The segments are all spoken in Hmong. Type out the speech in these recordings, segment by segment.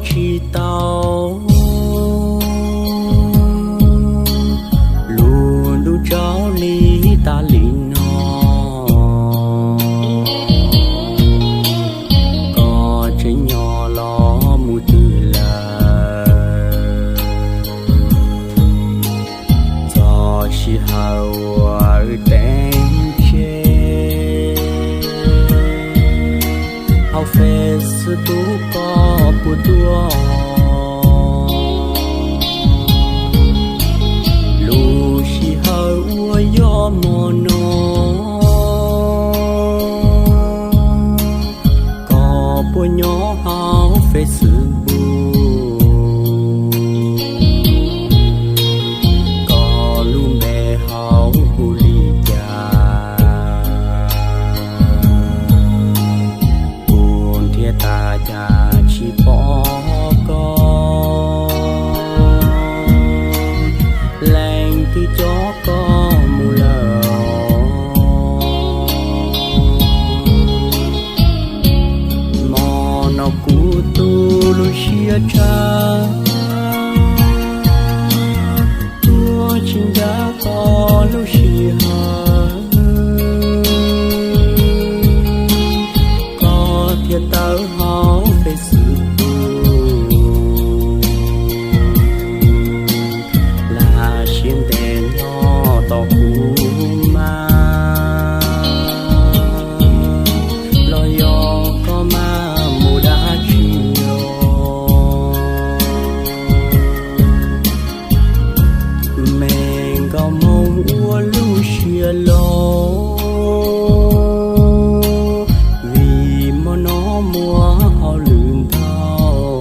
tsis tau. Lub ntuj tsaus li tas li no, koj tseem nyob los mus twg lawm? Txog sij hawm uas wb teem tseg, hauv Face xwb tub koj puas tuaj? Lub sij hawm uas yog hmo no, koj puas nyob hauv Facebook? Koj lub npe hauv hu li cas? Kuv nrhiav tas cas tsis pom koj, leej twg coj koj mus lawm? Hmo no kuv tu lub siab tshaj, tuaj tsis ncaj koj lub sij hawm, koj thiaj tawm hauv Facebook. Lam siab ntev nyob tos kuv mas, los yog koj mam mus dab tsi os? Me nkauj Hmoob ua lub siab loj, vim hmo no muaj hauj lwm ntau,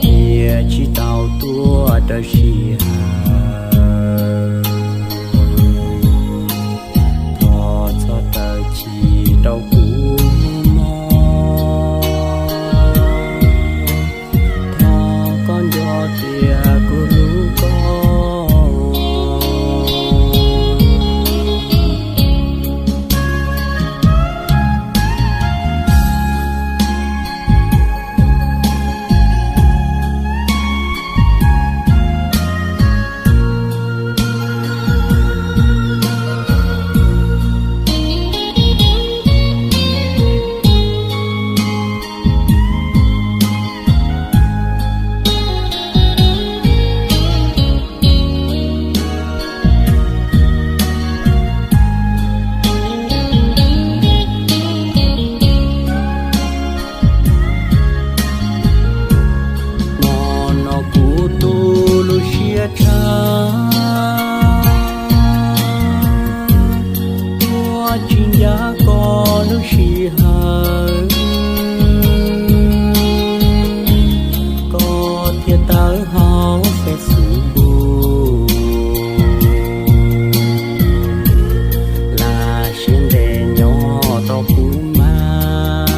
thiaj tsis tau tuaj raws sij hawm. Thov txhob taw chim rau kuv mog, thov koj nco tias kuv hlub koj. Hmo no kuv tu lub siab tshaj, tuaj tsis ncaj koj lub sij hawm, koj thiaj tawm hauv Facebook. Lam siab ntev nyob tos kuv mas,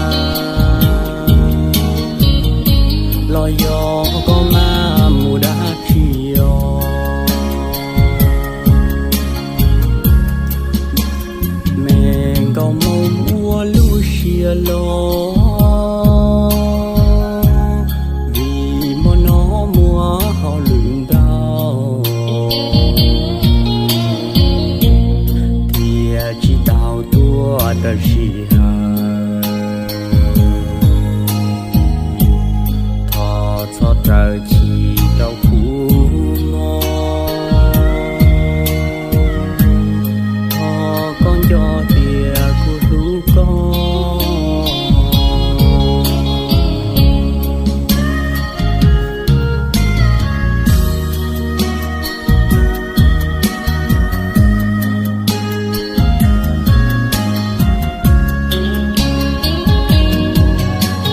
los yog koj mam mus dab tsi os? Me nkauj Hmoob ua lub siab loj, vim hmo no muaj hauj lwm ntau, thiaj tsis tau tuaj raws sij hawm.